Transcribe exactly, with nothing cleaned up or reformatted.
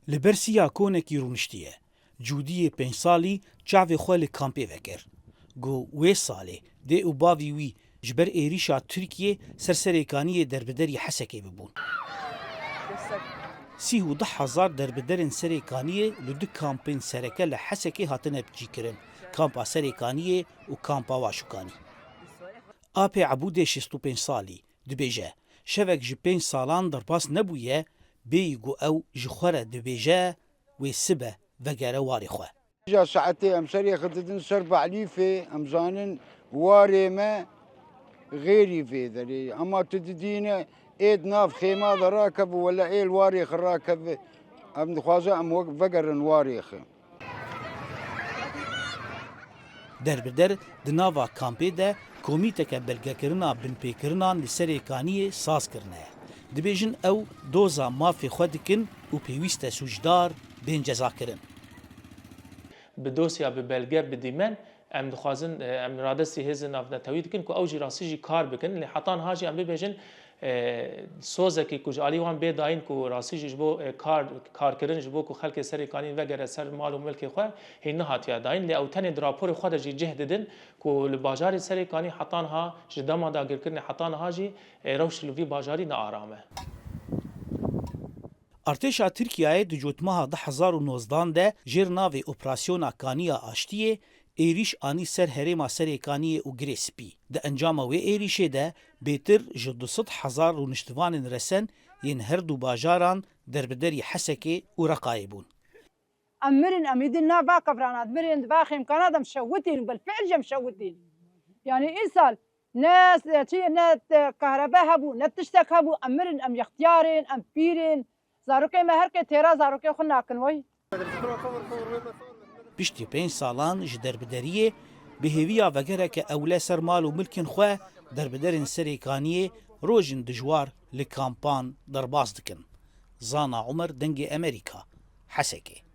Li ber siya konekî rûniştiye. Cûdiyê pênc salî çavê xwe li kampê vekir. Ku wê salê dê û bavî wî ji ber êrîşa Tirkiyê ser Serêkaniyê derbiderî Hesekê bibûn. Sî û du hezar derbiderên Serêkaniyê li du kampên sereke li Hesekê hatine cîkirin, Kampa Serêkaniyê û Kampa Waşûkanî. Apê Ebûdê şêst û pênc salî dibêje, şevek ji pênc salan derbas nebûye, bêyî ku ew ji xwe re dibêje, wê sibe vegere warê xwe. Îja saetê em serê xwe didin ser Behlîfê, em zanin warê me xêrî vê derê. Ema tu didîne ê di nav xêma de rakeve, wele ê li warê xwe rakeve. Em dixwaze em wek-, vegerin warê xwe. Derbider di nava kampê de komîteke belgekirina binpêkirinan li Serêkaniyê saz kirine. Dibêjin ew doza mafê xwe dikin û pêwîst e sûcdar bên cezakirin. Bi dosya, bi belge, bi dîmen em dixwazin, e, em radestî hêzên navnetewî dikin ku ew jî rastî jî kar bikin. Lê heta niha jî em bibêjin, e, sozekî ku ji alî wan bê dayîn ku rastî jî ji bo, e, kar, karkirin, ji bo ku xelkê Serêkaniyê vegere ser mal û milkê xwe, hîn nehatiye dayîn. Lê ew tenê di raporê xwe de jî cih didin ku li bajarê Serêkanî heta niha, ji dema dagirkirinê heta niha jî, e, rewş li vî bajarî ne aram e. Artêşa Tirkiyeyê di cotmeha du hezar û nozdan de jêr navê Operasyona Kaniya Aştiyê êrîş anî ser herêma Serêkaniyê û Girê Spî. Di encama wê êrîşê de bêtir ji du sed hezar rûniştivanên resen yên her du bajaran derbiderî Hesekê û Reqayê bûn. Em mirin, em îdî na va qevrana, mirin di va xêmkana de em şewitîn, belfiil jî em şewitîn. Yanî îsal ne çi, ne te-, kahrebe hebû, ne tiştek hebû, em mirin, em yextiyar in, em pîr in. Zarokê me her kê têra zarokê xwe nakin wey. Piştî pênc salan ji derbideriyê, bi hêviya vegereke ewle ser mal û milkên xwe, derbiderên Serêkaniyê rojên dijwar li kampan derbas dikin. Zana Umer, Dengê Emerîka, Hesekê.